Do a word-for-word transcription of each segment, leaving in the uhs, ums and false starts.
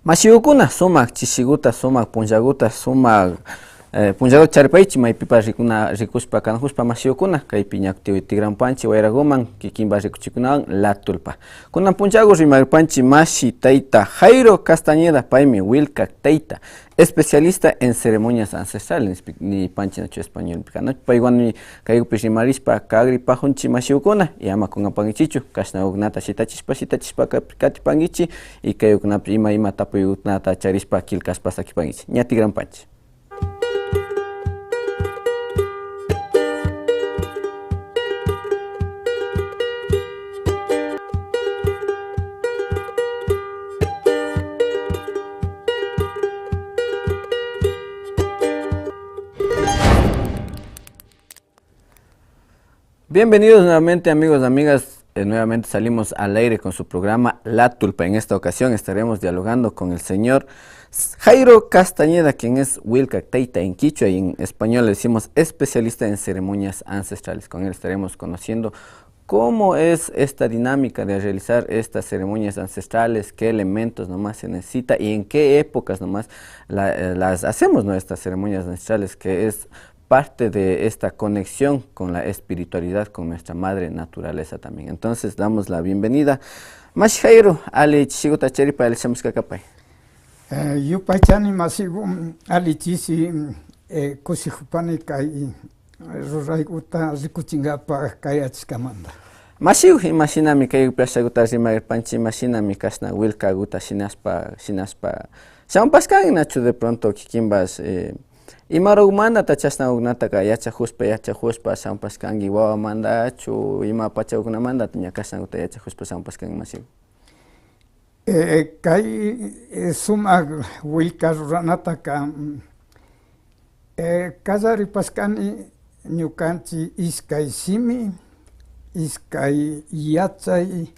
Mashigukuna, sumak chishiguta, sumak punllaguta, sumak, eh, punllaguta charipaychi, maypipash rikuna, rikushpa, kanajushpa mashigukuna, kaypi ña kutin tigranpanchi wayraguman, kikinpa rikuchikunawan, Latulpa. Kunan punllagu rimarpanchi mashi tayta Jairo Castañeda, paymi Wilka tayta, especialista en ceremonias ancestrales, nispi-, nipanchi nachu españolpi, kanachu, paywanmi kaygupi rimarishpa kagripajunchi mashigukuna, y ama kungapankichichu, kashnagukunata shitachishpa, shitachishpa kat-, katipankichi, y kaygukunapi ima, ima tapuygukunata charishpa, killkashpa sakipankichi. Ña tigranpanchi. Bienvenidos nuevamente, amigos, amigas. Eh, nuevamente salimos al aire con su programa La Tulpa. En esta ocasión estaremos dialogando con el señor Jairo Castañeda, quien es Wilka Tayta en quichua y en español le decimos especialista en ceremonias ancestrales. Con él estaremos conociendo cómo es esta dinámica de realizar estas ceremonias ancestrales, qué elementos nomás se necesita y en qué épocas nomás la, eh, las hacemos, ¿no? Estas ceremonias ancestrales, que es parte de esta conexión con la espiritualidad, con nuestra madre naturaleza también. Entonces, damos la bienvenida. Mashi Jairo, alli chishiguta charipay, alli shamushka kapay. Eh, yupaychani mashigu, mm, alli chishi, mm, eh, kushijupani kay, eh, rurayguta rikuchingapa kayachishkamanta. Mashigu, imashinami kaygupi ashaguta rimarpanchi, imashinami kashna wilkaguta shinashpa, shinashpa shamupashkanki, nachu de pronto kikinpash, eh, imarugmandata chashnagukunataka yachajushpa, yachajushpa shamupashkanki, wawamandachu, ima pachagukunamandata ña kashnaguta yachajushpa shamupashkanki, mashigu? Eh, kay, eh, sumak wilka ruranataka, mm, eh, kallaripashkani ñukanchi ishkay shimi, ishkay yachay,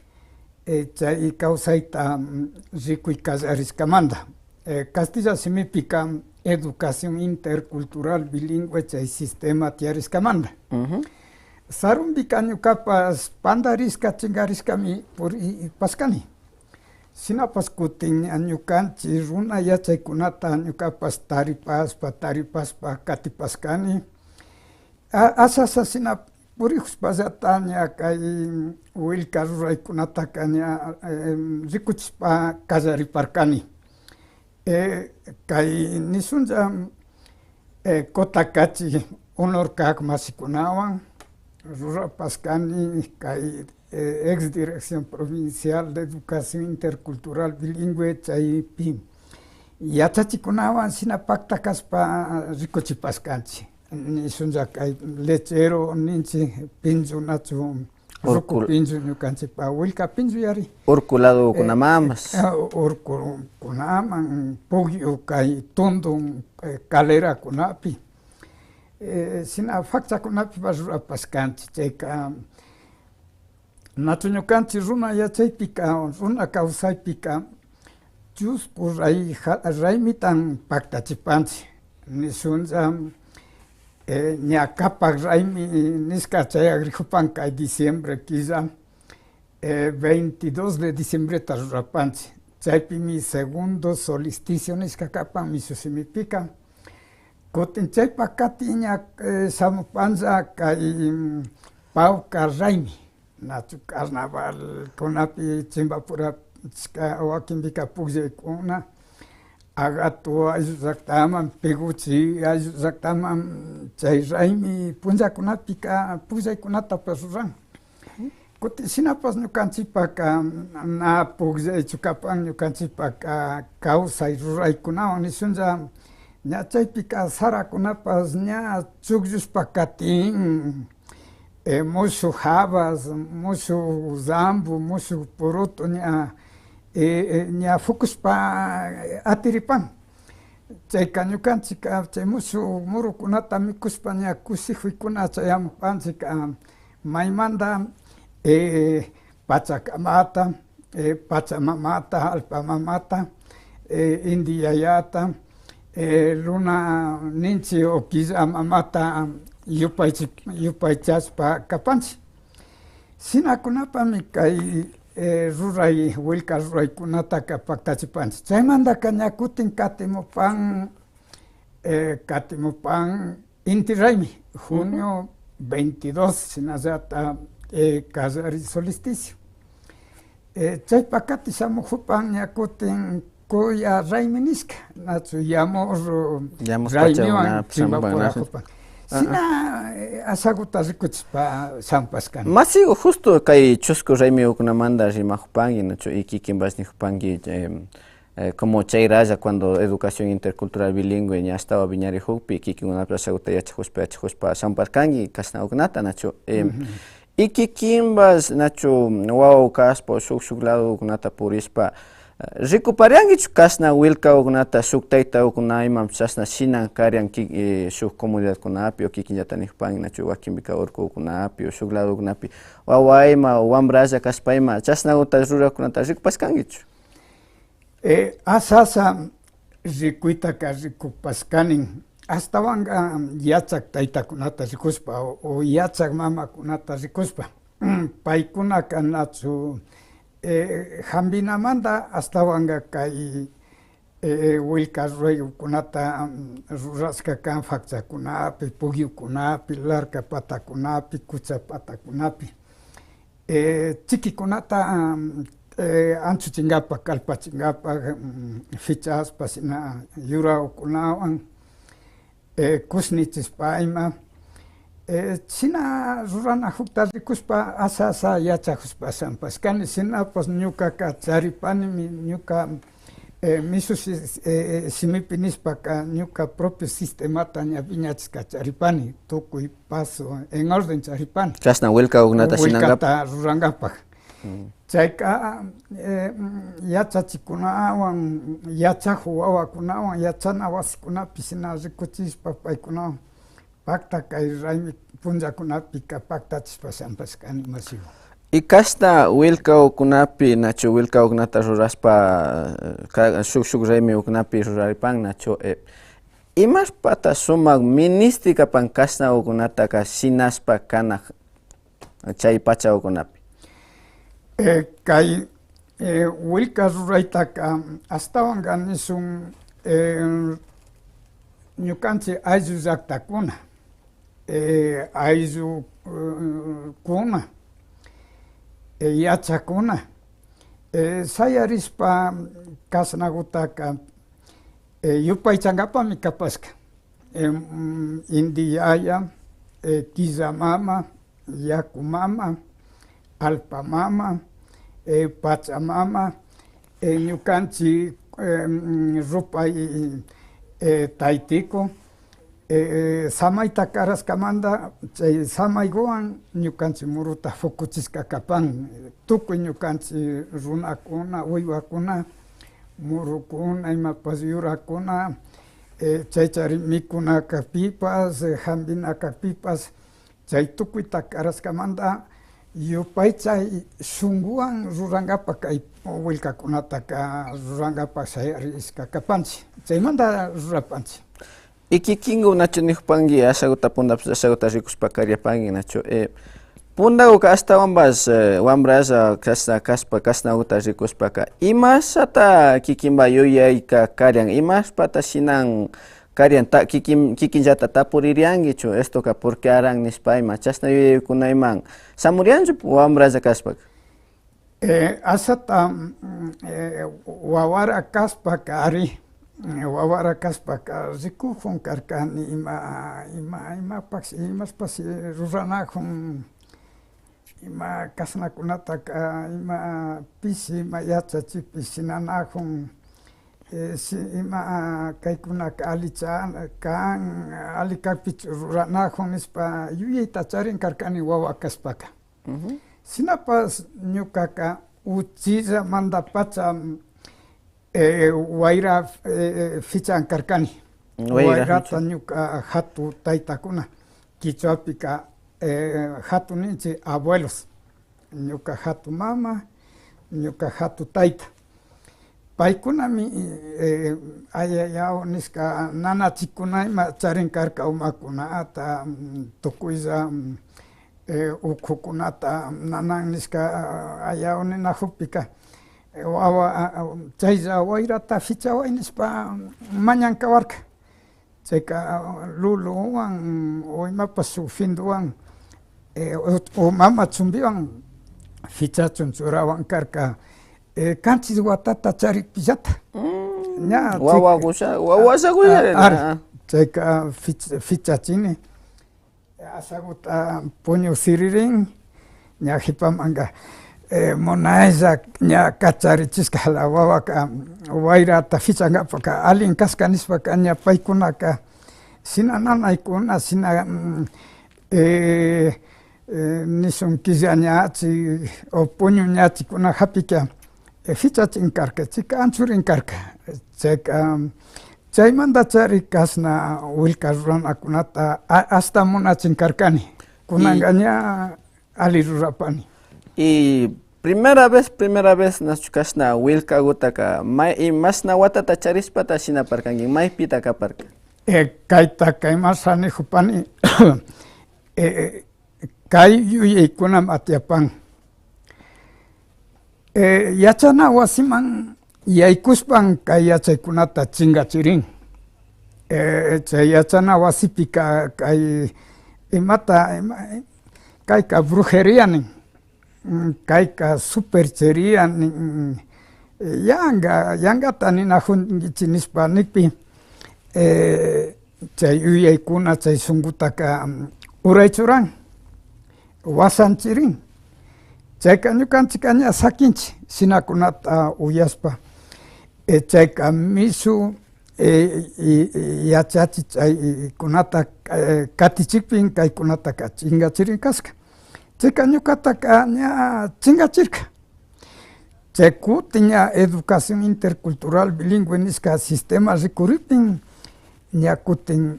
eh, chay kawsayta, mm, rikuy kallarishkamanta. Eh, kastilla shimipika educación intercultural bilingüe chay sistema tiyarishkamanta. Ujú. Sarumpika ñukapash pandarishka chinkarishkami puripashkani. Shinapash kutin ñukanchi runa yachaykunata ñukapash taripashpa, taripashpa katipashkani. A-, asha, asha shina purijushpallata ña kay wilka ruraykunataka ña, em, rikuchishpa kallariparkani. Eh, kay nishunlla, eh, Cotacachi honor kak mashikunawan rurapashkani kay, eh, ex Dirección Provincial de Educación Intercultural Bilingüe chaypi yachachikunawan shina pakta kashpa rikuchipashkanchi. Nishunlla kay lechero ninchi pinchu nachu. Ruku Urku-, pinchu ñukanchipa willka pinchu yari. Urku ladokunamanpash. Eh, eh, urkukunaman, pukyu kay tundun, eh, calerakunapi. Eh, shina fakchakunapipash rurapashkanchi. Chayka, nachu ñukanchi runa yachaypika, runa kawsaypika, chusku ray-, ja-, raymitan paktachipanchi. Nishunlla, eh, ña kapak raymi nishka chayagrijupan kay diciembre killa, eh, veintidós de diciembreta rurapanchi. Chaypimi segundo solsticio nishka kapan mishu shimipika. Kutin chaypa kati ña, eh, shamupanlla kay, mm, pawka raymi. Nachu carnavalkunapi chimbapurachishka wakinpika pukllaykuna, Agato ayllu llaktaman, Peguchi ayllu llaktaman, chay raymi punllakunapika pukllaykunatapash ruran. Kutin shinapash ñukanchipaka na pukllaychu kapan, ñukanchipaka kawsay ruraykunawan nishunlla, ña chaypika sarakunapash ña chukllushpa katin. Eh, mushuk habas, mushuk zambo, mushuk purutu ña, eh, eh, ña fukushpa atiripan. Chayka ñukanchika chay mushuk murukunata mikushpa ña kushijuykuna chayamupanchika maymanta, eh, pachakamata, eh, pachamamata, allpa mamata, eh, inti yayata, eh, runa ninchi o killa mamata yupaychi-, yupaychashpa kapanchi. Shinakunapami kay eh, ruray, willka ruraykunataka paktachipanchik. Chaymantaka ña kutin katimupan, eh, katimupan Inti Raymi, junio veintidós, shinallata, eh, kallari solsticio. Eh, chaypa kati shamujupan ña kutin Kuya Raymi nishka, nachu, Yamur, Yamur raymiwan pachakunapi chimbapurajupan. Shina, eh, ashaguta rikuchishpa shampashkani. Masigu, justo kay chusku raymigukunamanta rimajupanki, nachu, y kikinpash nijupanki, em, eh, como chayralla cuando educación intercultural bilingüe ña ashtawan wiñarijukpi, kikinkunapash ashaguta yachajushpa, yachajushpa shamparkanki kashnagukunata, nachu. Em, y kikinpash, nachu, wawa kashpa o shuk, shuk ladokunata purishpa, eh, rikupariankichu kashna willkagukunata, shuk taytagukuna imapash chashna shinan karian ki-, eh, shuk comunidadkunapi o kikinllata nijupanki, nachu, wakinpika urkukunapi o shuk ladokunapi wawa ima, wambralla kashpa ima, chashnaguta rurakunata rikupashkankichu? Eh, asha, asha rikuytaka rikupashkani, ashtawanka yachak taytakunata rikushpa o, o yachak mamakunata rikushpa. Paykunaka nachu, eh, jampinamanta ashtawanka kay, eh, willka ruraykunata, mm, rurashka kan fakchakunapi, pukyukunapi, larka patakunapi, kucha patakunapi. Eh, chikikunata, am, eh, anchuchinkapak, kallpachinkapak, mm, fichashpa shina yurakunawan, eh, kushnichishpa ima, eh, shina ruranajukta rikushpa asha, asha yachajushpa shampashkani. Shinapash ñukaka charipanimi, ñuka, eh, mishu shi-, eh, shimipi nishpaka ñuka propio sistemata ña wiñachishka charipani, tukuy paso en orden charipani. Chashna willkagukunata shinankapak. Willkata rurankapak. Mm. Chayka, eh, mm, yachachikunawan, yachajuk wawakunawan, yachana wasikunapi shina rikuchishpa paykunawan pakta kay raymi punllakunapika paktachishpa shampashkani mashiwan. Y kashna willkagukunapi, nachu, willkagukunata rurashpa, eh, ka-, shuk, shuk raymigukunapi ruraripan, nachu, eh, imashpata sumak ministi kapan kashnagukunataka shinashpa kana chay pachagukunapi? Eh, kay, eh, willka ruraytaka ashtawanka nishun, eh, ñukanchik ayllu llaktakuna, eh, ayllu, eh, kuna, eh, yachakuna, eh, shayarishpa kashnagutaka, eh, yupaychankapami kapashka. Em, mm, Inti Yaya, eh, Killa Mama, Yaku Mama, Allpa Mama, eh, Pacha Mama, eh, ñukanchik, em, rupay, eh, taytiku, eh, samayta karashkamanta, chay samaykuwan ñukanchik muruta pukuchishka kapan, tukuy ñukanchik runakuna, wiwakuna, murukuna, imapash yurakuna, eh, chaychari mikunaka pipash, eh, jampinaka pipash, chay tukuyta karashkamanta yupaychay shunkuwan rurankapak kay willkakunataka rurankapak shayarishka kapanchik. Chaymanta rurapanchik. Y kikinku nachu nijupanki ashaguta puntapash ashaguta rikushpa kariapanki nachu? Eh, puntaguka ashtawanpash, eh, wambralla kashna kashpa kashnaguta rikushpaka imashata kikinpa yuyayka karian, imashpata shinan karian, ta-, kikin, kikinllata tapuririankichu estoka por qué aran nishpa ima chashna yuyaykuna iman shamurianchu wambralla kashpaka? Eh, ashata, mm, eh, wawara kashpaka, ari, eh, wawara kashpaka rikujun karkani ima, ima, imapash, imaspash, eh, ruranajun, ima kashnakunataka, ima pishi, ima yachachipi shinanajun, eh, shi-, ima kaykunaka allicha kan, alli kakpichu ruranajun nishpa yuyayta charin karkani wawa kashpaka. Shinapash ñukaka uchilla mandapacha, eh, wayra, eh, fichan karkani. Wayra wayrata ficha. Ñuka jatu taytakuna, kichwapika, eh, jatu ninchik abuelos. Ñuka jatu mama, ñuka jatu tayta. Paykunami, eh, ayayaw nishka nanachikuna ima charin karka umakunata, mm, tukuylla, mm, eh, ukukunata nanan nishka, ah, ayaw ninajukpika, eh, wawa, ah, ah, chaylla wayrata fichaway nishpa mañan kawarka. Chayka, ah, luluwan o imapash shuk finduwan, eh, o, o mama chumbiwan fichachun churawan karka. Eh, kanchis watata charikpillata. Mm, ña, wawa chayka, gusha-, wawa, ah, ari, ah, chayka fich-, fichachini. Ashaguta puñu siririn, ña jipamanka, eh, munaylla ña kacharichishka jala wawaka, wayrata fichankapaka allin kashka nishpaka ña paykunaka shina nanaykuna, shina, mm, eh, eh, nishun killa ñachi o puñu ñachikuna japika, eh, fichachin karka, chayka anchurin karka. Chayka, chaymantachari kashna willka ruranakunata a-, ashta munachin karkani. Kunanka ña alli rurapani. Y primera vez, primera vez, nachu kashna willkagutaka, may, imashna watata charishpata shinaparkanki, maypita kaparka? Eh, kaytaka imasha nijupani, eh, kay yuyaykunam atiapan. Eh, yachana wasiman yaykushpan kay yachaykunata chingachirin. Eh, chay yachana wasipika kay imata, ima, kayka brujería nin, mm, kayka superchería nin, mm, yanga, yangata ninajunkichi nishpa nikpi, eh, chay yuyaykuna, chay shungutaka, mm, uray churan, wasanchirin. Chayka ñukanchika ña sakinchi, shinakunata uyashpa. Eh, chayka mishu, eh, y, y yachachi chaykunata, eh, katichikpin kaykunataka chingachirin kashka. Chayka ñukataka ña chingachirka. Chay kutin ña educación intercultural bilingüe nishka sistema rikuriptin, ña kutin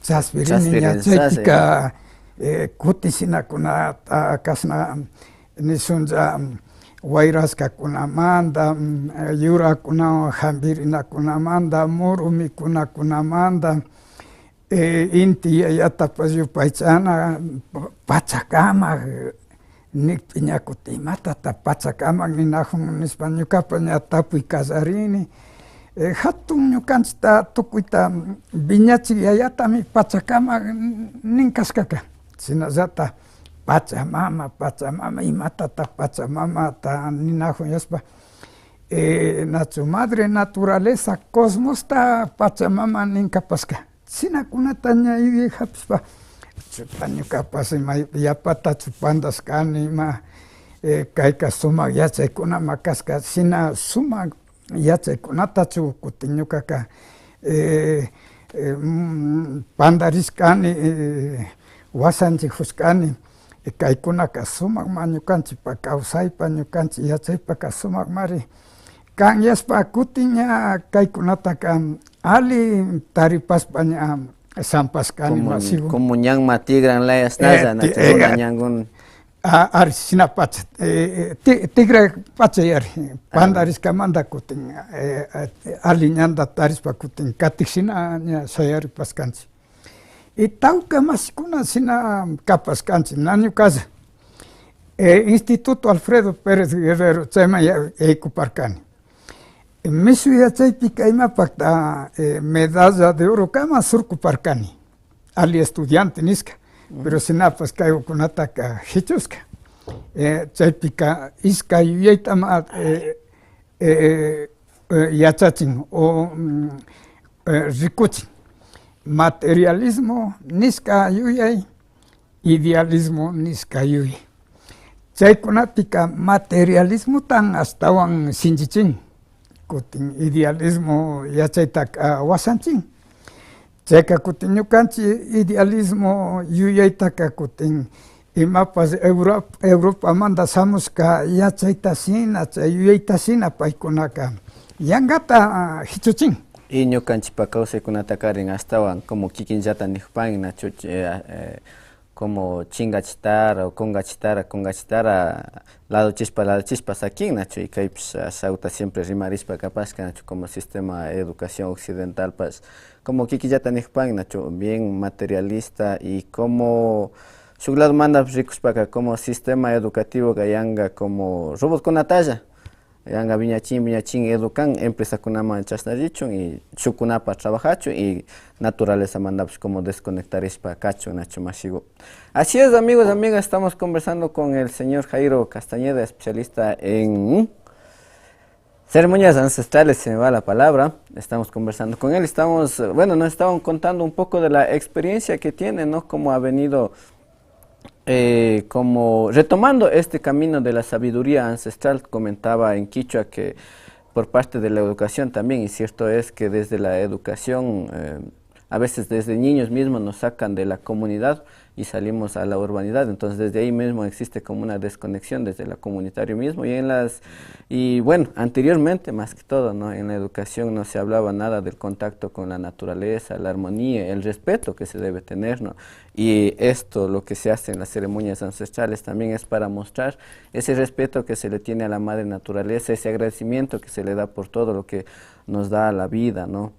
chaspirini, ña chaspirini, chaypika, eh, kutin shinakunata kashna nishunlla, wayrashkakunamanta, mm, yurakunawan jambirinakunamanta, muru mikunakunamanta, eh, inti yayatapash yupaychana, pa-, pachakama, eh, nikpi ña kutin imatata pachakama ninajun nishpa ñukapa ña tapuy kallarini. Eh, jatun ñukanchita tukuyta wiñachik yayatami pachakama nin kashkaka. Shinallata pachamama, pachamama, imatata pachamamata ninajun yashpa. Eh, nachu madre naturaleza, cosmosta pachamama nin kapashka. Shinakunata ña yuyay japishpa, chuta, ñukapash ima yapatachu pandashkani, ima, eh, kayka sumak yachaykunama kashka, shina sumak yachaykunatachu kutin ñukaka, eh, eh, mm, pandarishkani, eh, wasanchijushkani. Kaykunaka sumakma ñukanchipa kawsaypa, ñukanchi yachaypaka sumakmari. Kan yashpa kutin ña kaykunataka ali taripashpa ña shampashkani, como, masigu, como ñanma tigran layashnalla, eh, ti-, nachu, runa, eh, ñankuna. A-, ari, shinapacha, eh, ti-, tigra pacha yari, ah, pandarishkamanta kutin, eh, eh, ali ñanta tarishpa kutin katik shina ña shayaripashkanchi. Y tawka mashikuna shina kapashkanchi, na ñukalla. Eh, Instituto Alfredo Pérez Guerrero, chayman ya-, yaykuparkani. Mishu yachaypika imapakta, eh, medalla de orokama surkuparkani, ali estudiante nishka. Pero shinapash kaykunataka jichushka. Eh, chaypika ishkay yuyaytama, eh, eh, eh, yachachin o, mm, eh, rikuchin. Materialismo nishka yuyay, idealismo nishka yuyay. Chaykunapika materialismotan ashtawan shinchichin, kutin idealismo yachaytaka wasanchin. Chayka kutin ñukanchi idealismo yuyaytaka kutin imapash Euro-, Europamanta shamushka yachayta shina, chay yuyayta shina paykunaka yankata, ah, jichuchin. Y ñukanchipa kawsaykunatakarin ashtawan como kikinllata nijupangui nachu, eh, eh, como chingachitara o kungachitara, kungachitara ladochishpa, ladochishpa sakin nachu, y kaypish ashawta siempre rimarishpa kapashka nachu, como sistema de educación occidentalpash como kikillata nijupangui nachu, bien materialista y como Shuk ladomandapish rikushpaka como sistema educativoka yanka como robotkunatalla yanka wiñachin, wiñachin educan empresakunaman chashna richun y shukkunapa trabajachun y naturalezamandapish como desconectarishpa kachun, nachu mashiku. Así es, amigos, amigas, estamos conversando con el señor Jairo Castañeda, especialista en ceremonias ancestrales, se me va la palabra. Estamos conversando con él, estamos, eh, bueno, nos estaban contando un poco de la experiencia que tiene, ¿no? Cómo ha venido eh, como retomando este camino de la sabiduría ancestral, comentaba en quichua que por parte de la educación también, y cierto es que desde la educación, eh, a veces desde niños mismos nos sacan de la comunidad y salimos a la urbanidad, entonces desde ahí mismo existe como una desconexión desde la comunitario mismo y en las, y bueno, anteriormente más que todo, ¿no? En la educación no se hablaba nada del contacto con la naturaleza, la armonía, el respeto que se debe tener, ¿no? Y esto, lo que se hace en las ceremonias ancestrales, también es para mostrar ese respeto que se le tiene a la madre naturaleza, ese agradecimiento que se le da por todo lo que nos da la vida, ¿no?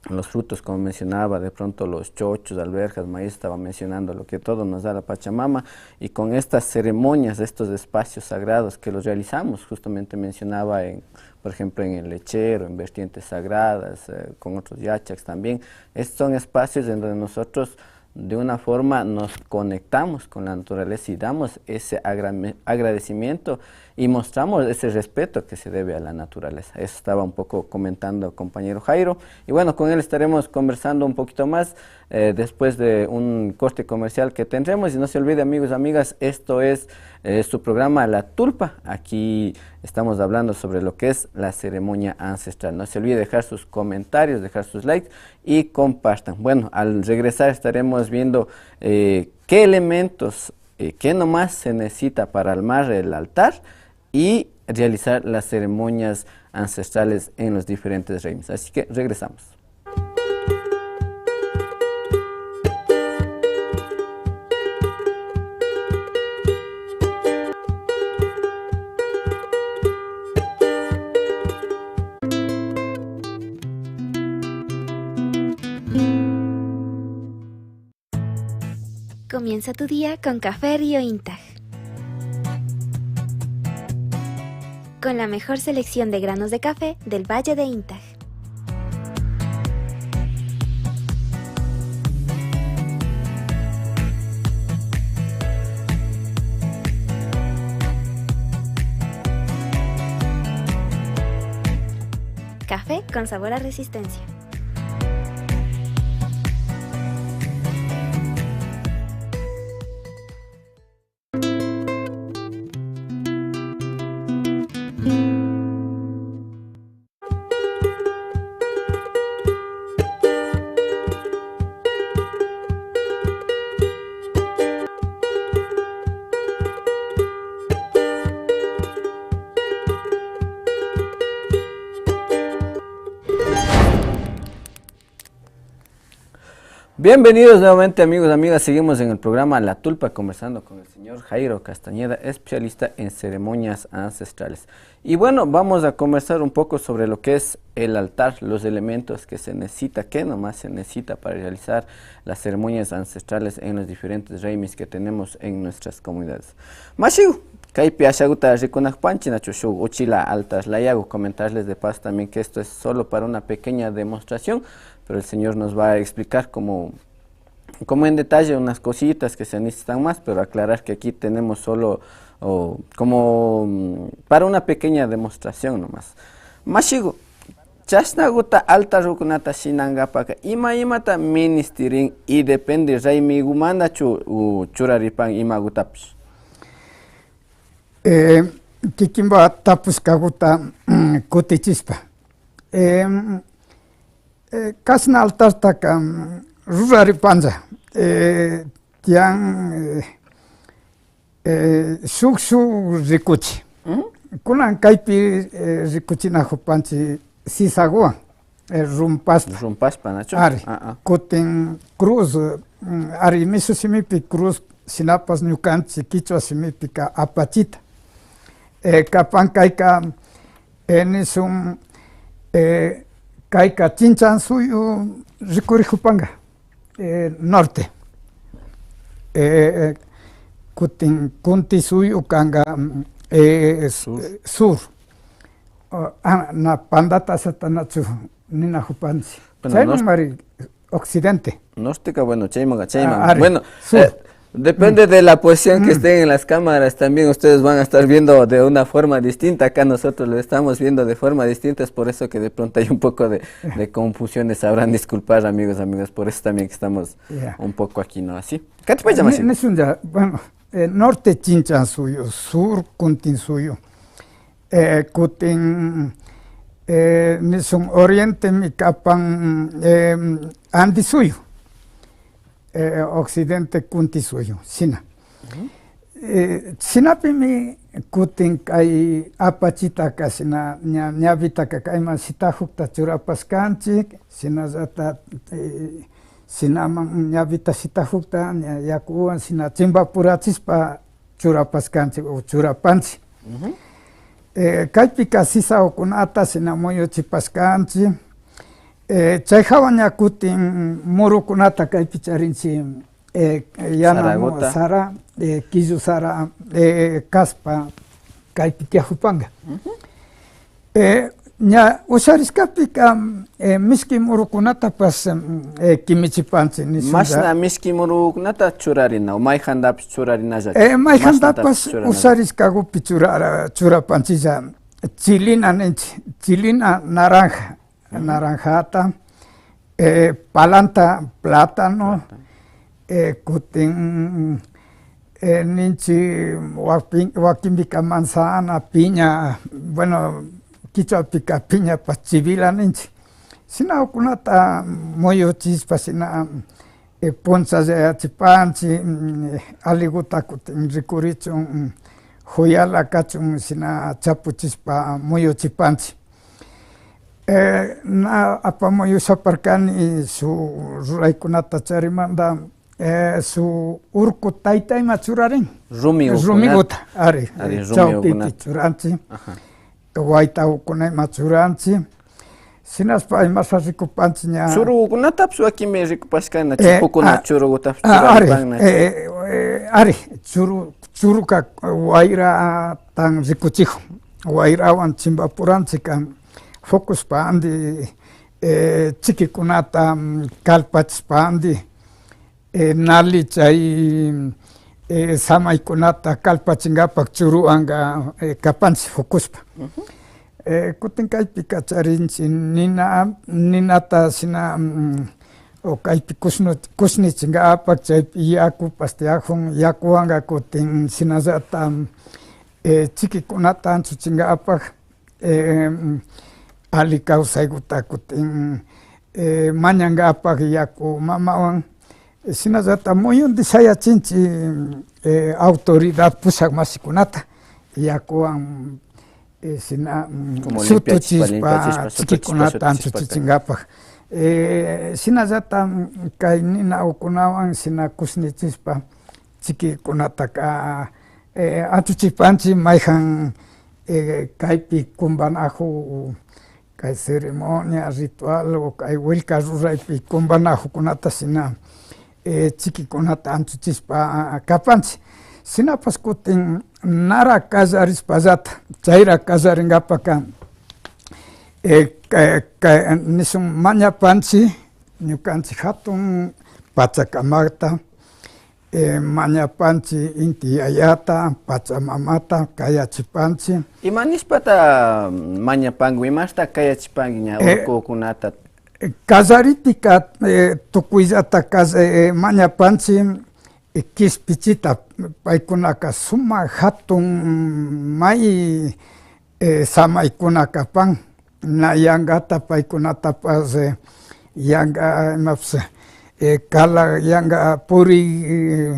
Los frutos, como mencionaba, de pronto los chochos, alberjas, maíz, estaba mencionando lo que todo nos da la Pachamama, y con estas ceremonias, estos espacios sagrados que los realizamos, justamente mencionaba en, por ejemplo, en el lechero, en vertientes sagradas, eh, con otros yachaks también, estos son espacios en donde nosotros de una forma nos conectamos con la naturaleza y damos ese agrame-, agradecimiento y mostramos ese respeto que se debe a la naturaleza. Eso estaba un poco comentando el compañero Jairo. Y bueno, con él estaremos conversando un poquito más, eh, después de un corte comercial que tendremos. Y no se olvide, amigos, amigas, esto es, eh, su programa La Tulpa. Aquí estamos hablando sobre lo que es la ceremonia ancestral. No se olvide dejar sus comentarios, dejar sus likes y compartan. Bueno, al regresar estaremos viendo, eh, qué elementos, eh, qué nomás se necesita para armar el altar y realizar las ceremonias ancestrales en los diferentes reinos. Así que regresamos. Comienza tu día con Café Río Intag. Con la mejor selección de granos de café del Valle de Intag. Café con sabor a resistencia. Bienvenidos nuevamente, amigos, amigas. Seguimos en el programa La Tulpa, conversando con el señor Jairo Castañeda, especialista en ceremonias ancestrales. Y bueno, vamos a conversar un poco sobre lo que es el altar, los elementos que se necesita, qué nomás se necesita para realizar las ceremonias ancestrales en los diferentes reimis que tenemos en nuestras comunidades. Mashiku, kaypi ashaguta rikunakupanchik, nachu, shuk uchilla altar layagu. Comentarles de paso también que esto es solo para una pequeña demostración, pero el señor nos va a explicar como, como en detalle unas cositas que se necesitan más, pero aclarar que aquí tenemos solo, o, como, mm, para una pequeña demostración nomás. Mashiku, chashnaguta altarkunata shinankapaka ima imata ministirin y depende raymigumandachu, u, churaripan imagutapish. Eh, kikinpa tapushkaguta, mm, kutichishpa. Eh, eh, kashna altartaka, mm, ruraripanlla. Eh, tiyan, eh, eh, shuk, shuk rikuchi. Kunan kaypi, eh, rikuchinakupanchik sisaguwan, eh, rumpashpa. Rumpashpa, nachu? Ari, ah, ah, kutin cruz, mm, ari, mishu shimipi cruz, shinapash ñukanchik kichwa shimipika apachita. Eh, kapan kayka, eh, nishun, eh, kayka chinchan suyu rikurikupanka, eh, norte. Eh, eh, kutin Kunti suyu kanka, mm, eh, sur. Sur. O, ah, na pandata asata nachu ninajupanchik. Bueno, chaymanmari occidente. Norteka, bueno, chaymanka, chayman. Ah, ari, bueno, sur. Eh, depende de la posición que estén en las cámaras, también ustedes van a estar viendo de una forma distinta. Acá nosotros lo estamos viendo de forma distinta, es por eso que de pronto hay un poco de, de confusiones. Sabrán disculpar, amigos, amigas, por eso también que estamos un poco aquí, ¿no? Así. ¿Qué te puedes llamar así? Nishunlla, bueno, eh, norte Chinchan suyu, sur Kuntin suyu. Eh, kutin, eh, nishun orientemi kapan, eh, Andi suyu, eh, occidente Kunti suyu, shina. Eh, shinapimi kutin kay apachitaka shina ña, ñawitaka kayman shitajukta churapashkanchik, shinallata, eh, shinaman ñawita shitajukta ña yakuwan shina chimpapurachishpa churapashkanchik o churapanchik. Eh, kaypika sisawakunata shina muyuchipashkanchik. Eh, chay hawa ña kutin murukunata kaypi charinchik, eh, yana saraguta. Sara, eh, killu sara, eh, kashpa kaypi tiyajupanka. Eh, ña usharishkapika, eh, mishki murukunatapash, mm, eh, kimichipanchik nishunlla. Mashna mishki murukunata churarina o mayjantapash churarinalla. Eh, mayjantapash usharishkagupi churara-, churapanchilla. Chilina ninchik, chilina naranja, naranjata, eh, palanta, plátano, eh, kutin, eh, ninchik, wakin-, wakinpika manzana, piña, bueno, kichwapika piñapash chivila ninchik. Shinakunata muyuchishpa, shina, eh, punchallayachipanchik, mm, aliguta kutin rikurichun, mm, juyala kachun, shina chapuchishpa muyuchipanchik. Eh, na apamuy ushaparkani shuk ruraykunata charimanta, eh, shuk urku tayta ima churarin. Rumi urkunata. Rumiguta, ari, ari, eh, rumi chawpipi urkunata churanchik. Ajá. Waytakuna ima churanchik. Shinashpa imasha rikupanchik ña. Churukunatapash wakinmi rikupashkana, eh, chipukuna ah, churugutapash ah, ari, churaripana. Eh, eh, ari, churu, churuka wayratan rikuchijun. Wayrawan chimbapuranchikka, fukushpa andi, eh, chikikunata, mm, kallpachishpa andi, eh, nali chay, eh, samaykunata kallpachinkapak churuwanka, eh, kapanchik fukushpa. Eh, kutin kaypika charinchik nina, ninata shina, mm, o kaypi kushnu-, kushnichinkapak, chaypi yakupash tiyajun, yakuwanka kutin shinallata, eh, chikikunata anchuchinkapak, eh, ali kawsaykuta kutin, eh, mañankapak yaku mamawan, eh, shinallata muyundi shayachinchik, eh, autoridad pushak mashikunata yakuwan, eh, shina, mm, como limpiachishpa, sutuchishpa, limpiachishpa, sutuchishpa, chikikunata sutuchishpa, anchuchichinkapak. Eh, shinallata, mm, kay ninakunawan shina kushnichishpa chikikunataka, eh, anchuchipanchik mayjan, eh, kaypi kumbanaju, kay ceremonia, ritual o kay willka ruraypi kumbanajukunata shina, eh, chikikunata anchuchishpa kapanchik. Shinapash kutin nara kallarishpallata, chayra kallarinkapaka, eh, ka-, ka-, nishun mañapanchik ñukanchik jatun pachakamata, eh, mañapanchik Inti Yayata, Pachamamata kayachipanchik. Ima nishpata mañapanki, imashta kayachipanki ña, eh, urkukunata? Kallaripika, eh, tukuyllata kall-, eh, mañapanchik, eh, kishpichita, paykunaka sumak jatun may, eh, samaykuna kapan. Na yankata paykunatapash, eh, yanka, imapash, eh, kala yanka puri, eh,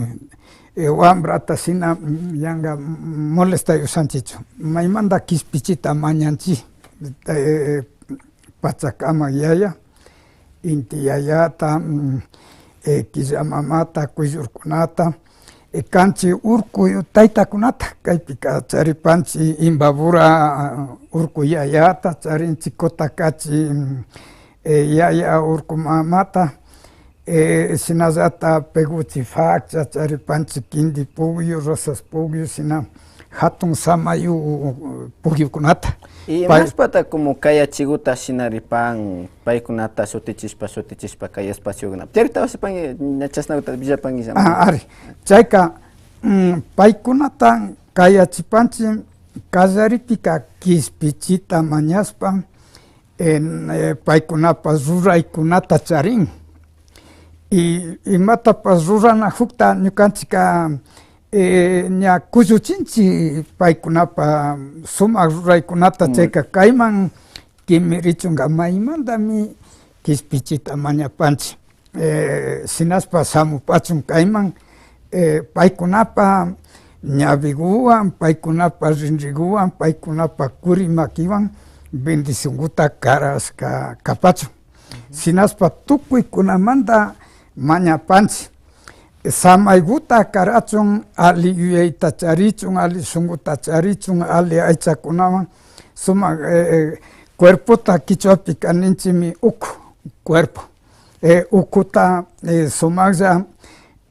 eh, wambrata shina, mm, yanka, mm, molestay ushanchikchu. Maymanta kishpichita mañanchik, eh, pachakama yaya, Inti Yayata, mm, eh, killa mamata, kuyllurkunata, eh, kanchik urku taytakunata, kaypika charipanchik Imbabura, ah, urku yayata, charinchik Cotacachi, mm, eh, yaya urku mamata, Eh, shinallata peguchi fakcha charipanchi, kinti pugyu, rosas pugyu, shina hatun samayu pugyukunata. Y pay- imashpata como kayachiguta shinaripan, paykunata shutichishpa, shutichishpa kay espaciokunapi. Tiyarita washapanki, ña chashnaguta willapankillaman. Ah, ari. Chayka, mm, paykunata kayachipanchi kallaripika kispichita mañashpa, en, eh, paykunapash ruraykunata charin. Y imatapash ruranajukta ñukanchika, eh, ña kulluchinchi paykunapa sumak ruraykunata, mm, chayka kayman kimirichunka maymantami kispichita mañapanchi. Eh, shinashpa shamupachun kayman, eh, paykunapa ñawiguwan, paykunapa rinriguwan, paykunapa kuri makiwan bendicionguta karashka kapachun. Shinashpa tukuykunamanta mañapanchi. Samayguta karachun, ali yuyayta charichun, ali shunkuta charichun, ali aychakunawan, sumak, eh, eh, cuerpota kichwapika ninchimi uku, cuerpo. Eh, ukuta, eh, sumaklla,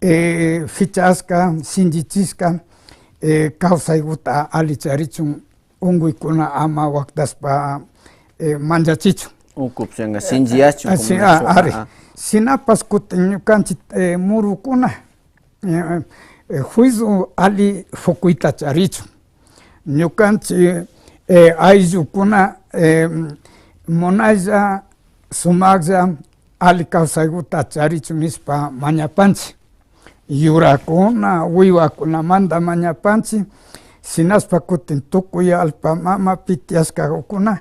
eh, fichashka, shinllichishka, eh, kawsayguta ali charichun, unkuykuna ama waktashpa, eh, manllachichun. Ukupi shinka shinlliyachun, ah, como si, ah, nachu, ari. Ah, ah. Shinapash kutin ñukanchi, eh, murukuna, eh, eh, juicio ali pukuyta charichun. Ñukanchi, eh, ayllukuna, eh, munaylla, sumaklla, ali kawsayguta charichun nishpa mañapanchi. Yurakuna, wiwakunamanta mañapanchi, shinashpa kutin tukuy allpa mamapi tiyashkakuna,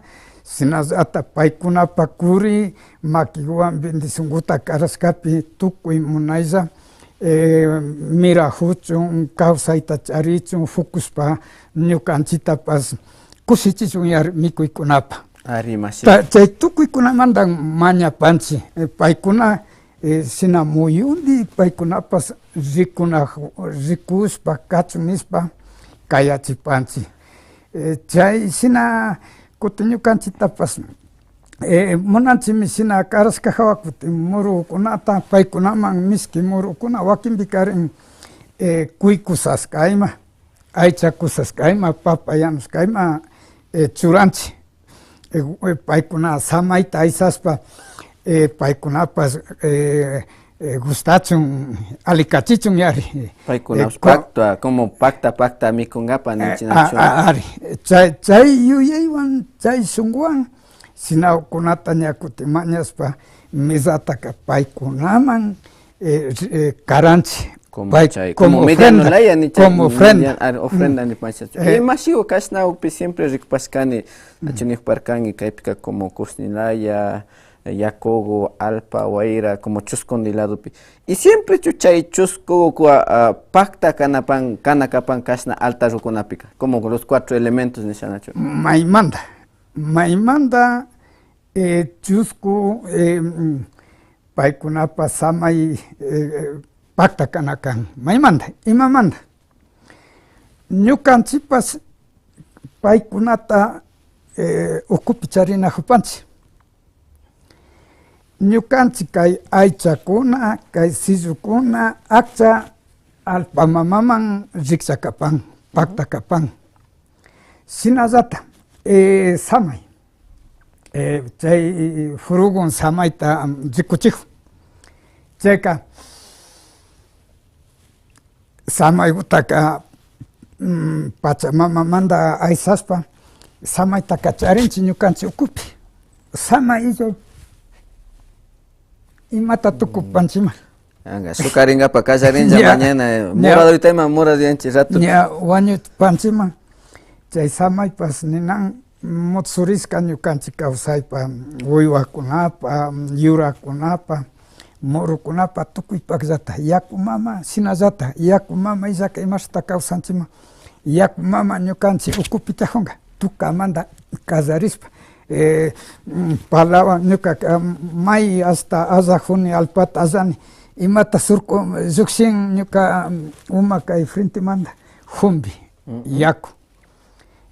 shinallata paykunapa kuri makiwan bendicionguta karashkapi tukuy munaylla, eh, mirajuchun, kawsayta charichun, pukushpa ñukanchitapash kushichichun yari mikuykunapa. Ari, mashi. Ta-, chay tukuykunamanta mañapanchi, eh, paykuna, eh, shina muyundi paykunapash rikuna, rikushpa kachun nishpa kayachipanchi. Eh, chay shina kutin ñukanchitapash, eh, munanchimi shina karashka jawa kutin murukunata paykunaman mishki murukuna wakinpikarin, eh, kuy kusashka ima, aycha kusashka ima, papa yanushka ima, eh, churanchi. Eh, eh, paykuna samayta aysashpa, eh, paykunapash, eh, eh, gustachun, alikachichun yari. Paykunapash, eh, ko-, pakta, como pakta, pakta mikunkapa, eh, ninchinachu. A-, a-, ari, chay, chay yuyaywan, chay shunkuwan, shinakunata ña kutin mañashpa, mesataka paykunaman, eh, eh, karanchi. Como pay, chay, como como mediano ofrenda, laya, ni chay como ofrenda. Median-, ar-, ofrenda, mm, ni pacha. Eh, eh, mashiku kashnakupi siempre rikupashkani, nachu nikparkanki, kaypika como kushni laya, eh, yakuku, allpa, wayra, como chuskundi ladopi. Y siempre chu chay chuskuku, ah, ah, pakta kanapan, kana kapan kashna altarkunapika, como los cuatro elementos nishanachu. Maymanta, maymanta, eh, chusku, eh, mm, paykunapa samay, eh, pakta kana kan. Maymanta, imamanta. Ñukanchipash paykunata, eh, ukupi charinajupanchi. Ñukanchi kay aychakuna, kay sillukuna, akcha allpa mamaman rikcha kapan, pakta kapan. Shinallata, eh, samay. Eh, chay furukun samayta, mm, rikuchijun. Chayka, samaykutaka, mm, pachamamamanta aysashpa, samaytaka charinchi ñukanchi ukupi. Samay illay. Imata tukupanchima. Anga, shukarinkapa kallarinlla ña, mañana, ña. Moradorita ima moraduyanchi rato. Ña wañupanchima. Chay samaypash ninan mutsurishka ñukanchi kawsaypa, wiwakunapa, yurakunapa, murukunapa, tukuypakllata. Yaku mama, shinallata, yaku mama illaka imashta kawsanchima. Yaku mama ñukanchi ukupi kajunka, tukamanta kallarishpa. Eh, mm, palawan ñukaka, mm, may hasta allajuni, allpata allani, imata surku, llukshin ñuka, mm, uma kay frentemanta, jumbi, yaku.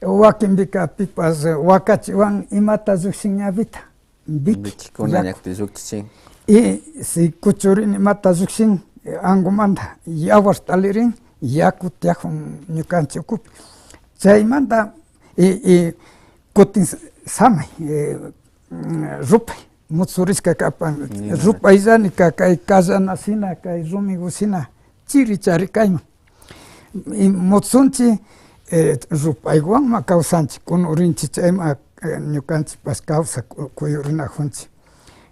Wakinpika pipash, eh, wakachiwan imata llukshin ñawita, biki, bikikuna yaku. Ñakti llukchichin. Y si kuchurini imata llukshin, eh, angumanta, yawarta alirin, yaku tiyakun ñukanchik ukupi. Chaymanta, y, y kutin samay, eh, mm, rupay, mutsurishka kapan, rupayllanika kay kallana shina, kay rumigu shina, chiri chari kayman. Y mutsunchik, eh, rupaywanma kawsanchik, kunurinchik chayma, eh, ñukanchikpash kawsak ku-, kuyurinakunchik.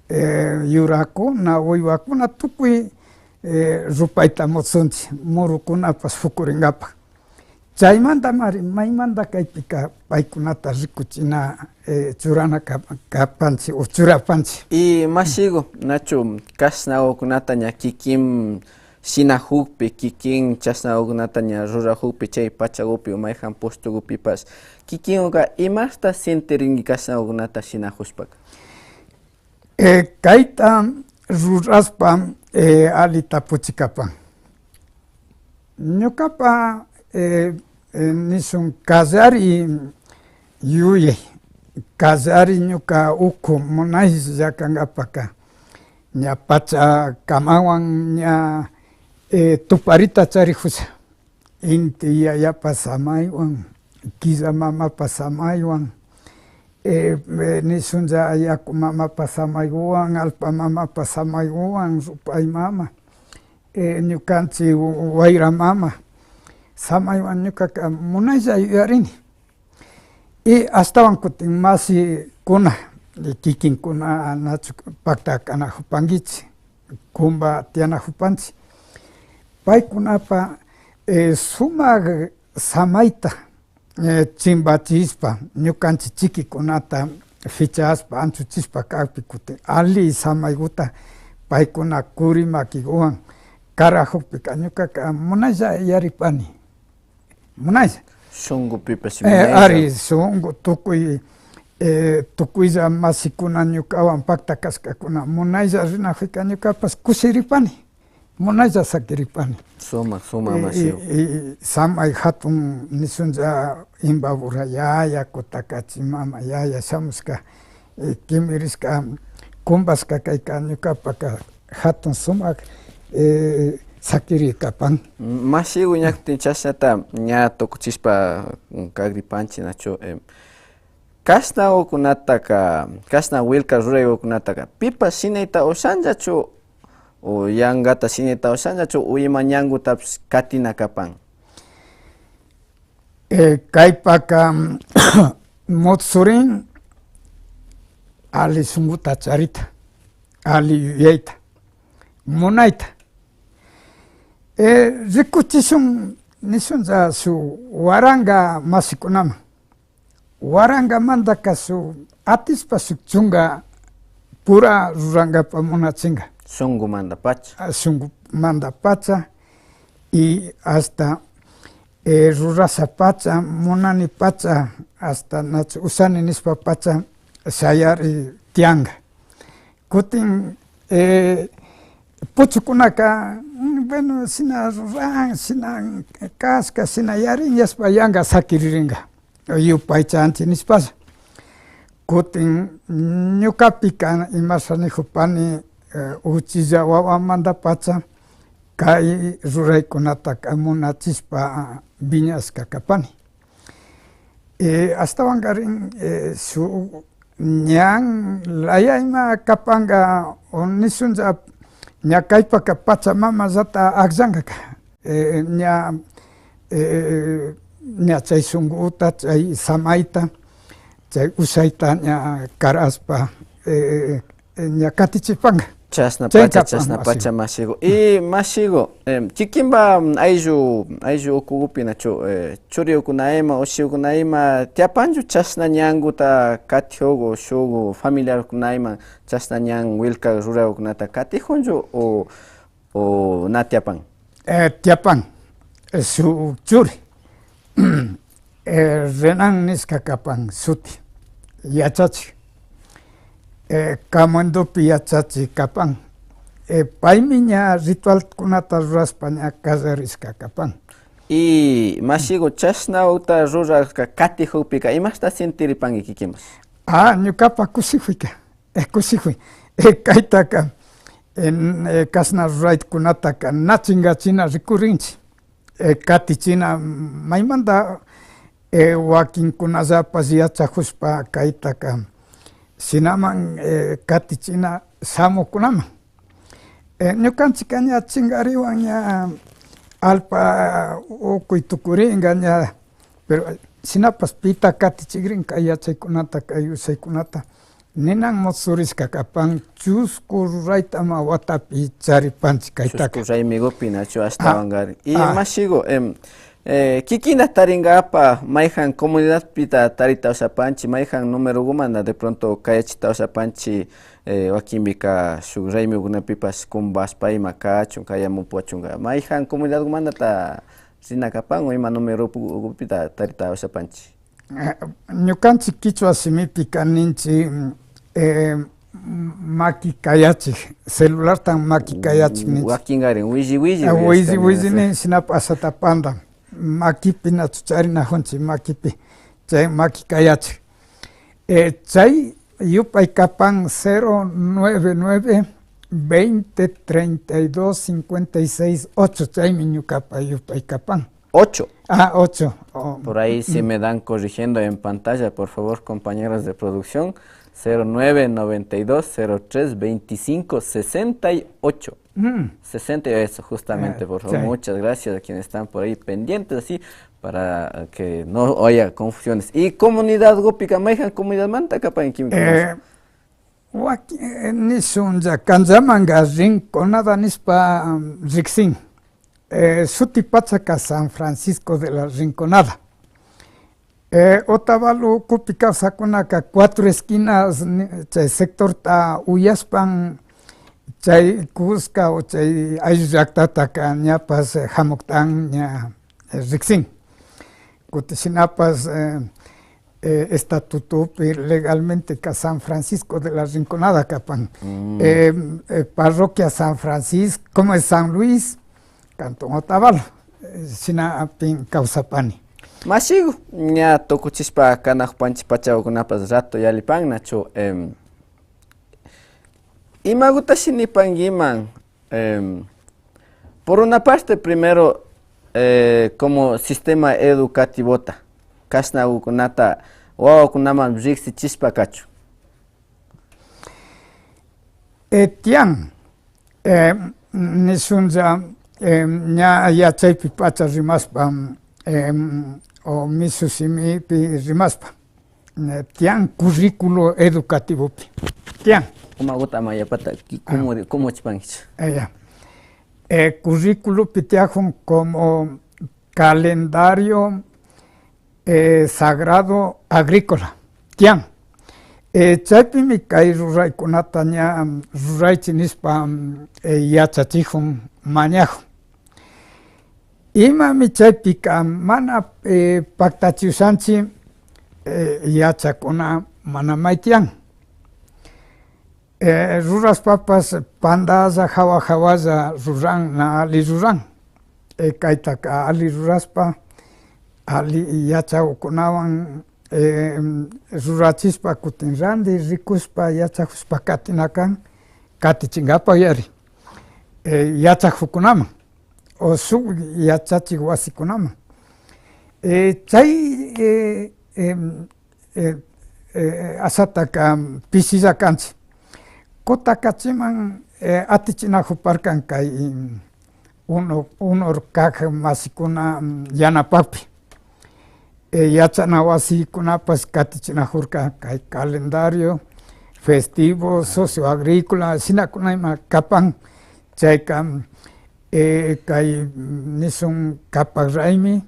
Eh, yurakuna, wiwakuna, tukuy, eh, rupayta mutsunchik, murukunapash pukurinkapak. Chaymantamari maymanta kaypika paykunata rikuchina, eh, churana kap-, kapanchik o churapanchik. Y mashigu, nachu, kashnagukunata ña kikin shinakukpi, kikin chashnagukunata ña rurakukpi, chay pachagupi o mayjan puestogupipash, kikinguka imashta sintirinki kashnagukunata shinakushpaka? Eh, kayta rurashpa, eh, alli tapuchik kapan. Ñukapa, eh, eh, nishun kallari yuyay, kallari ñuka uku munaylla kankapaka, ña pachakamawan ña, eh, tuparita charikusha. Inti yayapa samaywan, killa mamapa samaywan, eh, eh, nishunlla yaku mamapa samaywan, allpa mamapa samaywan, rupay mama, eh, ñukanchik wayra mama samaywan ñukaka munaylla yuyarini. Y ashtawan kutin mashikuna, kikinkuna nachu paktakanakupankichik, kumba tiyanakupanchik, paykunapa, eh, sumak samayta, eh, chimbachishpa, ñukanchik chikikunata pichashpa, anchuchishpa kakpi kutin alli samaykuta paykuna kuri makikuwan karakukpika ñukaka munaylla yaripani. Munaylla. Shunkupipash, eh, munaylla. Ari, shunku, tukuy, eh, tukuylla mashikuna ñukawan pakta kashkakuna munaylla rinakuyka ñukapash kushiripani, munaylla sakiripani. Sumak, sumak, eh, mashigu. Eh, eh, samay hatun nishunlla Imbabura yaya, Kutakachi mama yaya shamushka, eh, kimirishka, kumbashka kayka ñukapaka hatun sumak, eh, sakiri kapan. Mashigu, ña kutin chashnata ña tukuchishpa, mm, kagripanchik, nachu, em, kashnagukunataka, kashna willka ruraygukunataka, pipash shinayta ushanllachu, o yankata shinayta ushanllachu, o ima ñankutapash katina kapan? Eh, kaypaka, mutsurin alli shunkuta charita, alli yuyayta, munayta. Eh, rikuchishun nishunlla shuk waranka mashikunaman. Warankamantaka shuk atishpa shuk chunka pura rurankapa munachinka. Shunkumantapacha. Ah, shunkumantapacha y hasta, eh, rurashapacha, munanipacha, hasta nachu ushani nishpapacha shayari tiyanka. Kutin, eh, puchukunaka, mm, bueno, shina ruran, shina kashka, shina yarin, yashpa yanka sakiririnka, yupaychanchik nishpalla. Kutin ñukapika imasha nikupani, eh, uchilla wawamantapacha kay ruraykunataka munachishpa, ah, wiñashka kapani. Eh, ashtawankarin, eh, shuk ñan laya ima kapanka, o nishunlla ña kaypaka pachamamallata akllankaka, eh, ña, eh, ña chay shunkuta, chay samayta, chay ushayta ña karashpa, eh, eh, ña katichipanka. Chashna pacha, chashna pacha, mashiku. Y mashiku, em, kikinpa ayllu, ayllu ukukupi nachu, eh, churikuna ima, ushikuna ima, tiyapanchu chashna ñankuta katikuk, shuk familiarkuna ima, chashna ñan willka ruraykunata katikunchu o, o na tiyapan? Eh, tiyapan, eh, shuk churi. Eh, Renan nishka kapan shuti, yachachik. Eh, Camuendopi yachachik kapan. Eh, paymi ña ritualkunata rurashpa ña kallarishka kapan. Y mashiku, chashnakta rurashka katikukpika, imashta sintiripanki kikinpash? Ah, ñukapa kushikuyka. Eh, kushikuy. Eh, kaytaka, en, eh, kashna ruraykunataka na chinkachina rikurinchik. Eh, katichina maymanta, eh, wakinkunallapash yachakushpa kaytaka shinaman, eh, katichina shamukunaman. Eh, ñukanchikka ña chinkariwan ña allpa ukuy tukurinka ña, pero shinapash pita katichikrin kay yachaykunata, kay ushaykunata. Ninan mutsurishka kapan, chusku rurayta ama watapi charipanchik kaytaka. Chusku raymigupi nachu ashtawankarin. Y mashigu, em, eh, kikinta tarinkapa mayjan comunidadpita tarita ushapanchik, mayjan numerogumanta de pronto kayachita ushapanchik, eh, wakinpika shuk raymigunapipash kumbashpa ima kachun, kayamun puwachunka. Mayjan comunidadgumantata rina kapan o ima numerogupita tarita ushapanchik. Eh, ñukanchik kichwa shimipika ninchik, eh, maki kayachik, celularta maki kayachik ninchik. Wakinkarin, willi willi. Eh, willi willi nin, shinapash ashata panda. Makipi nachu charinajunchik, makipi. Chay maki kayachik. Eh, chay yupay kapan cero nueve nueve, veinte, treinta y dos, cincuenta y seis, ocho, chaymi ñukapa yupay kapan. Ocho. Ah, ocho. Oh. Por ahí si me dan corrigiendo en pantalla, por favor, compañeros de producción. Cero nueve noventa y dos cero tres veinticinco sesenta y ocho. Mm. Sesenta y ocho, justamente, eh, por favor. Sí. Muchas gracias a quienes están por ahí pendientes, así, para que no haya confusiones. Y comunidadgupika, mayjan comunidadmanta kapan kimika. Eh, waki-, eh, nishunlla, kanllamanka Rinconada nishpa, mm, riksin. Eh, shutipachaka San Francisco de la Rinconada. Eh, Otavalo ukupi kawsakkunaka Cuatro Esquinas, ni-, chay sectorta uyashpan, chay kuska o chay ayllu llaktataka ñapash, eh, jamuktan ña, eh, riksin. Kutin shinapash, eh, eh, estatutopi legalmenteka San Francisco de la Rinconada kapan. Mm. Eh, eh, parroquia San Francisco, como es San Luis, cantón Otavalo, eh, shinapin kawsapani. Mashigu, ña tukuchishpa kanajupanchik pachakunapash rato yallipan nachu, em, imagutashi nipankiman, em, por una parte, primero, eh, como sistema educativota, kashnakukunata wawakunaman riksichishpa kachun. Eh, tiyan, eh, nishunlla, eh, ña yachaypi pacha rimashpa, eh, o mishu shimipi rimashpa, eh, tiyan currículo educativopi. Tiyan. Umaguta ama yapata, ki-, cómo, cómo chipankichu. Eh, ya. Eh, currículopi tiyajun como calendario, eh, sagrado agrícola. Tiyan. Eh, chaypimi kay ruraykunata ña, mm, ruraychik nishpa, mm, eh, yachachijun, mañajun. Imami chaypika mana, eh, paktachi ushanchik, eh, yachakuna mana may tiyan. Eh, rurashpapash pandalla, jawa jawalla ruran, na alli ruran. Eh, kaytaka alli rurashpa, alli yachakukunawan, eh, rurachishpa, kutin randi rikushpa, yachajushpa katina kan, katichinkapa yari, eh, yachajukunaman o shuk yachachik wasikunaman. Eh, chay, eh, em, eh, eh, ashataka pishilla kanchik. Kutakachiman, eh, atichinajuparkan kay, mm, uno, uno kak mashikuna, mm, yanapakpi. Eh, yachana wasikunapash katichinajurka kay calendario festivo, socio agrícola, shinakuna ima kapan, chayka, eh, kay, mm, nishun kapak raymi,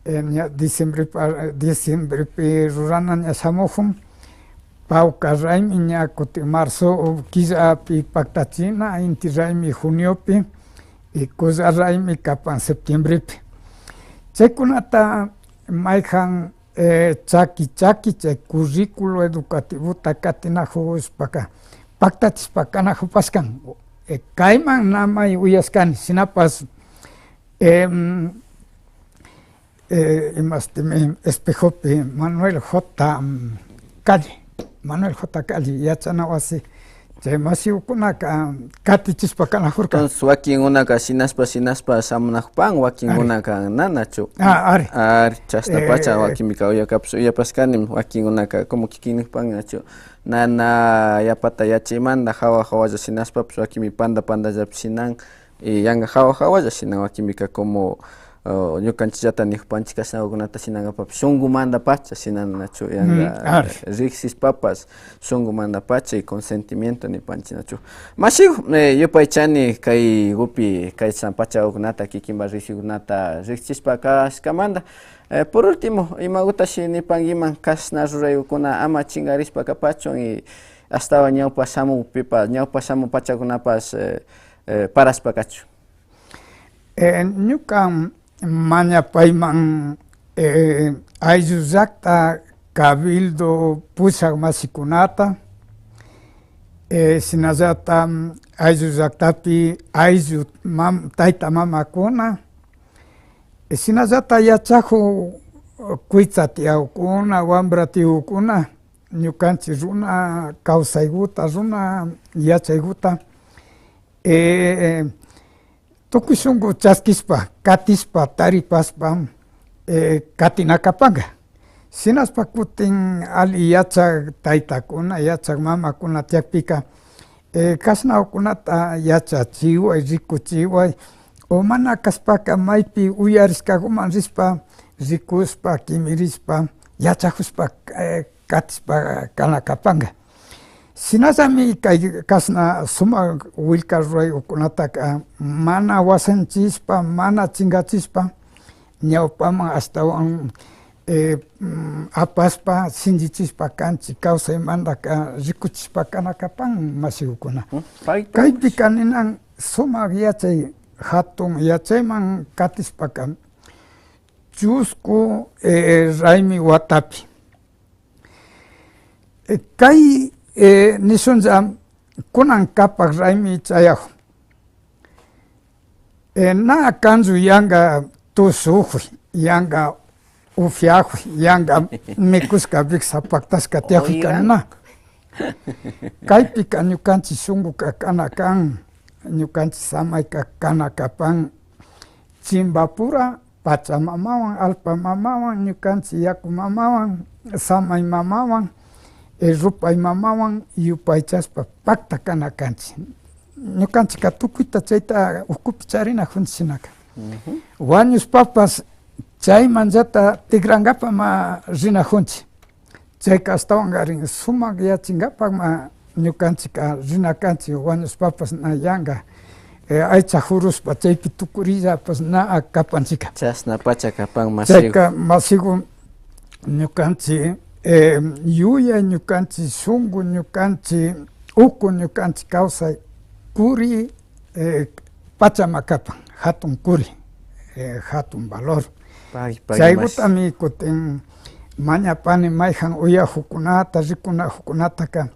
eh, ña diciembrepa-, diciembrepi rurana ña shamujun, pawka raymi ña kutin marzo killapi paktachina, inti raymi juniopi, y kulla raymi kapan septiembrepi. Chaykunata mayjan, eh, chaki chaki chay currículo educativota katinajushpaka, paktachishpa kanajupashkan. Eh, kayman na may uyashkani, shinapash, em, eh, imashtimi Espejopi Manuel J. Calle, Manuel J. Calle, yachana wasi Chay mashikunaka katichishpa kanajurka. Entonces, wakinkunaka shinashpa, shinashpa shamunajupan, wakinkunaka nanachu. Ah, ari. Ari, chashna pacha, eh, wakinpika uyakapish uyapashkani, wakinkunaka como kikinnijupan nachu. Nana yapata yachaymanta, jawa, jawalla shinashpapish, wakinpi panda, pandallapish shinan, y yanka jawa, jawalla shinan, wakinpika como, oh, ñukanchillata nijupanchik, kashnakunata shinankapapish shunkumanta pacha shinanachu, yanka, mm, ari, riksishpapash shunkumanta pacha y consentimiento nipanchik nachu. Mashiku, eh, yupaychani kaykupi kayshna pachakunata, kikinpa riksikunata riksichishpa kashkamanta. Eh, por último, imagutashi nipankiman kashna ruraykukuna ama chinkarishpa kapachun y ashtawan ñawpa shamukpipa, ñawpa shamuk pachakunapash, eh, eh, parashpa kachun. Eh, ñuka mañapayman, eh, ayllu llakta cabildo pushak mashikunata, eh, shinallata ayllu llaktapi ayllu mam-, tayta mamakuna, eh, shinallata yachajuk kuytsa tiyakuna, wambra tiyakuna, ñukanchik runa kawsaykuta, runa yachaykuta, eh, tukuy shunku chaskishpa, katishpa, taripashpa, eh, katina kapanka. Shinashpa kutin alli yachak taytakuna, yachak mamakuna tiyakpika, eh, kashnakunata yachachiway, rikuchiway, o mana kashpaka maypi uyarishkakuman rishpa, rikushpa, kimirishpa, yachajushpa, eh, katishpa kana kapanka. Shinallami kay kashna sumak willka ruraykunataka mana wasanchishpa, mana chinkachishpa, ñawpaman ashtawan, eh, mm, apashpa, shinllichishpa kanchik kawsaymantaka rikuchishpa kana kapan mashikukuna. Mm, pay, pay. Kaypika ninan sumak yachay, hatun yachayman katishpaka chusku, eh, raymi watapi. Eh, kay, eh, nishunlla kunan kapak raymi chayajun. Eh, na kanchu yanka tushujuy, yanka ufiajuy, yanka mikushka wiksa paktashka tiyajuy. Oiga. Kan na. Kaypika ñukanchik shunkuka kana kan, ñukanchik samayka kana kapan, chimbapura, pachamamawan, allpa mamawan, ñukanchik yaku mamawan, samay mamawan, eh, rupay mamawan yupaychashpa pakta kana kanchik. Ñukanchikka tukuyta chayta ukupi charinajunchik shinaka. Ujú. Wañushpapash chaymanllata tikrankapama rinajunchik. Chayka ashtawankarin sumak yachinkapakma ñukanchikka rina kanchik, wañushpapash na yanka, eh, aycha jurushpa chaypi tukurillapash na kapanchikka. Chashna pacha kapan mashiku. Chayka mashiku ñukanchik, eh, yuyay ñukanchik, shunku ñukanchik, uku ñukanchik kawsay kuri, eh, pachama kapan, hatun kuri, eh, hatun valor. Pay, pay, mashi. Chaykutami kutin mañapani mayjan uyajukunata, rikunajukunataka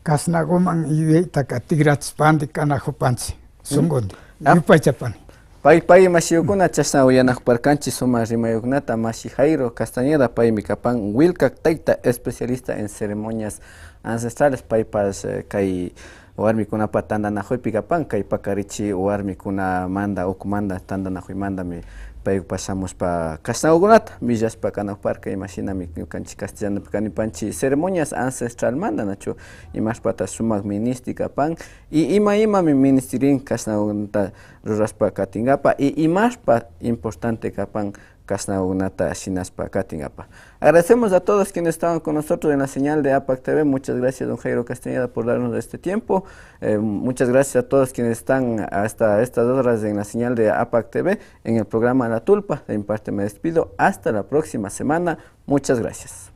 kashnakuman yuyaytaka tikrachishpandi kanajupanchik, shunkundi. Yupaychapani. Pay, pay mashiyukuna, chashna uyanajuparkanchik sumak rimayukkunata mashi Jairo Castañeda, paymi kapan Wilkak tayta, especialista en ceremonias ancestrales, paypash, eh, kay warmikunapa tantanakuypi kapan, kay pakarichi warmikunamanta, ukumanta tantanakuymantami paykupash shamushpa kashnakukunata willashpa kanakuparka, imashinami ñukanchik castellanopi kanipanchik ceremonias ancestralmanta, nachu, imashpata sumak minishti kapan, y ima imami minishtirin kashnakunata rurashpa katinkapa, y imashpa importante kapan kashnakunata shinashpa katinkapa. Agradecemos a todos quienes estaban con nosotros en la señal de APAC T V. Muchas gracias, don Jairo Castañeda, por darnos este tiempo. Eh, muchas gracias a todos quienes están hasta estas horas en la señal de APAC T V, en el programa La Tulpa. De mi parte me despido. Hasta la próxima semana. Muchas gracias.